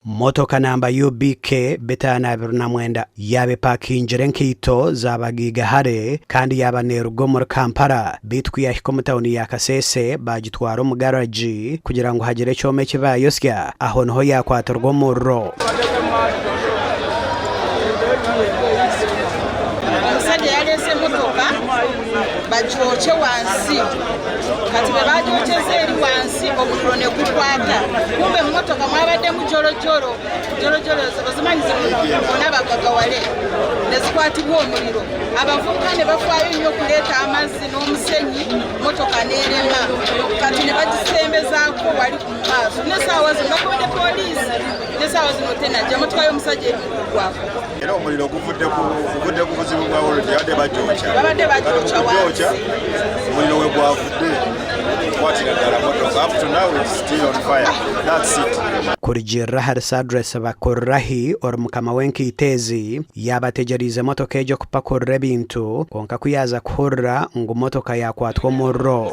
Motoka namba UBK 529 yaaba epakingire enkaito za bagaiga hare kandi yaaba neeruga omuri Kampala beitu ku yaahika omu tauni ya Kasese baagitwara omu garagi kugira ngu hagire ekyoma eki baayosya aho niho yaakwatirwa omuriro. Omusajja yaleese emotoka bagyokye wansi kati bwebagyokyeza eri wansi omuriro negukwata kumbe omumotoka mwabaddemu jorojoro, jorojoro ozimanyi zinu abagagawale nezikwatibwa omuriro abavubuka nebafaayo nnyo okuleeta amazzi n'omusenyi motoka nerema kati nebagisembezaako wali mumaaso nesaawa zino bakubidde poliisi nesaawa zino tenajja emotoka y'omusajja eri mukugwako. Era omuliro guvudde ku guvudde ku buzibu bwa world yabadde bagyokya Babadde bagyokya Kati mu kugyokya, wansi. omuliro we gwavudde kukwatira ddala motoka up to now it's still on fire that's it. Kurugiirira ahari Sadress Bakurirahi ori mukama w'enkaito ezi, yaaba ategyereize motoka egyo kupakurura ebintu kwonka ku yaaza kuhurira ngu motoka yaakwatwa omuriro.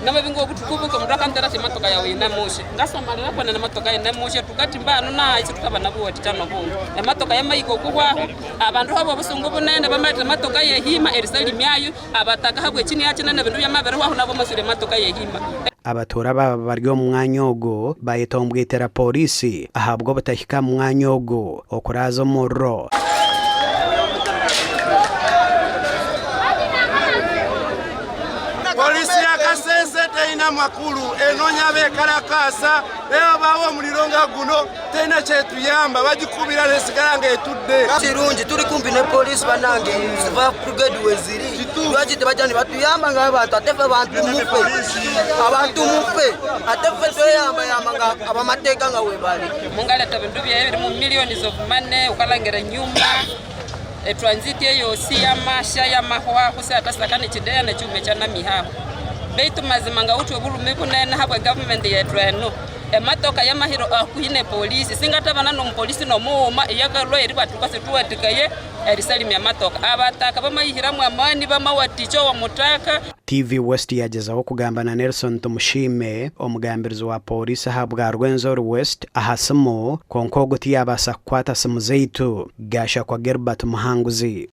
Namavinga obutuku buke omundu akantera ati emotoka yawe eine moshi. Ngasomalira kwenene emotoka eine moshi tukatimba hanu naha isi tukaba nabuwatika nobungi. Emotoka yamahika okuhwaho, abandu habwa obusungu bunene bamalire emotoka yehima erisalimyayo, abataka habwa ekiniga kinene ebindu byamabirihwaho nabo bamaswire emotoka yehima. Abatuura baaba bari omu mwanya ogu bayetombwitira pooriisi ahabw'obutahika mu mwanya ogu okuraaza omuriro. Poliisi ya Kasese terina makulu, enonya abekalakaasa naye wabaawo omuliro nga guno terina kyetuyamba, bagikubira nesigala nga etudde. Kirungi turi kumpi ne poliisi banange ziva brigade weziri lwaki tebajja nibatuyamba nga abantu ate ffe bantu mufe abantu mufe ate ffe tweyambayamba nga abamateeka nga webali. Mungaleta ebindu byaye biri mu millions of money ukalangira enyumba. Etranziti eyosi yamasha yamahwaho siatasaka nekideeya nekyuma ekyanamihaho. Beitu mazima ngawithe obulumi bunene habwa gavumenti yethu eno. Ematoka yamahiro hakuhi ne polisi singatabana nomupolisi nomughuma iyakalhwa eribugha ati thukasa thuwathikaye erisalimya amatoka. Abataka bamayihiramu amani bamawathikya owomuthaka. TV West yaagyezaho kugamba na Nelson Tumushiime, omugambirizi wa Pooriisi ahabwa Rwenzori West aha simu kwonka ogu tiyaabaasa kukwata simu zaitu. Gashakwa Gilbert Muhanguzi.